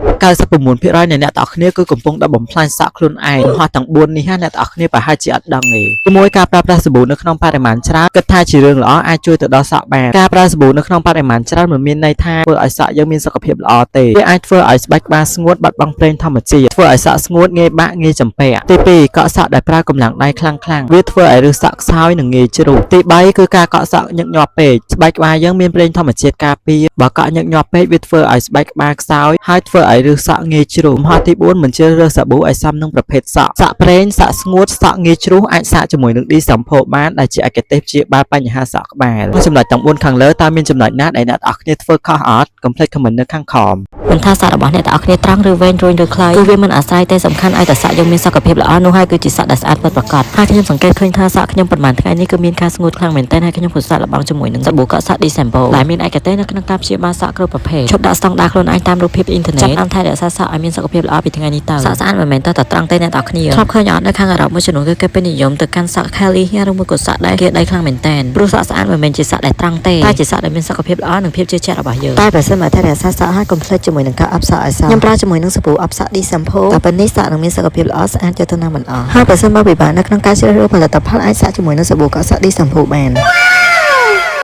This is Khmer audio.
99%នៃអ្នកទាំងអស់គ្នាគឺកំពុងតែបំផ្លាញសក់ខ្លួនឯងកំហុសទាំង4នេះណាអ្នកទាំងអស់គ្នាប្រហែលជាអត់ដឹងទេទីមួយការប្រើប្រាស់សាប៊ូនៅក្នុងបរិមាណច្រើនគិតថាជារឿងល្អអាចជួយទៅដល់សក់បានការប្រើសាប៊ូនៅក្នុងបរិមាណច្រើនមិនមានន័យថាធ្វើឲ្យសក់យើងមានសុខភាពល្អទេវាអាចធ្វើឲ្យស្បែកក្បាលស្ងួតបាត់បង់ប្រេងធម្មជាតិធ្វើឲ្យសក់ស្ងួតងាយបាក់ងាយចម្ពាក់ទី2កក់សក់ដែលប្រើកម្លាំងដៃខ្លាំងៗវាធ្វើឲ្យឫសសក់ខ្សោយនិងងាយជ្រុះទី3គឺការកក់សក់ញឹកញាប់ពេកស្បែកក្បាលយើងមានប្រេងធម្មជាតិការពារបើកក់ញឹកញាប់ពេកវាធ្វើឲ្យស្បែកក្បាលខ្សោយហើយធ្វើឲ្យឫសសក់ងាយជ្រុះកំហុសទី4មិនជ្រើសរើសសាប៊ូឲ្យសមនឹងប្រភេទសក់សក់ប្រេងសក់ស្ងួតសក់ងាយជ្រុះអាចសាកជាមួយនឹង D Shampoo បានដែលជាឯកទេសព្យាបាលបញ្ហាសក់ក្បាលចំណុចទាំង4ខាងលើតើមានចំណុចណាដែលអ្នកទាំងអស់គ្នាធ្វើខុសអត់កុំភ្លេច comment នៅខាងក្រោម។ មិនថាសក់របស់អ្នកទាំងអស់គ្នាត្រង់ឬវែងរួញឬខ្លីគឺវាមិនអាស្រ័យទេសំខាន់ឲ្យតែសក់យើងមានសុខភាពល្អនោះហើយគឺជាសក់ដែលស្អាតពិតប្រាកដហើយខ្ញុំសង្កេតឃើញថាសក់ខ្ញុំប៉ុន្មានថ្ងៃនេះគឺមានការស្ងួតខ្លាំងមែនទែនហើយខ្ញុំក៏សាកល្បងជាមួយនឹងសាប៊ូកក់សក់ December ដែលមានឯកទេសនៅក្នុងការព្យាបាលសក់គ្រប់ប្រភេទឈប់ដាក់ស្តង់ដារខ្លួនឯងតាមរូបភាពអ៊ីនធឺណិតចាប់តាមថែរក្សាសក់ឲ្យមានសុខភាពល្អពីថ្ងៃនេះទៅសក់ស្អាតមិនមែនតែត្រង់ទេអ្នកទាំងអស់គ្នាធ្លាប់ឃើញអត់នៅខាងអឺរ៉ុបមួយចំនួនគឺគេពេញនិយមទៅកាន់សក់ curly hair ឬមួយក៏សក់ដែលគេដីខ្លាំងមែនទែនព្រោះសក់ស្អាតមិនមែនជាសក់ដែលត្រង់ទេតែជាសក់ដែលមានសុខភាពល្អនិងភាពជឿជាក់របស់យើងតែបើសិនមកថែរក្សាសក់ហើយកុំភ្លេចជាមួយនឹងការអបសក់ឲ្យសខ្ញុំប្រើជាមួយនឹងសាប៊ូអបសក់ D Shampoo តែប៉ុណ្នេះសក់នឹងមានសុខភាពល្អស្អាតយកទៅណាមិនអស់ហើយបើសិនមកពិបាកនៅក្នុងការជ្រើសរើសផលិតផលអាចសាកជាមួយនឹងសាប៊ូកក់សក់ D Shampoo បាន។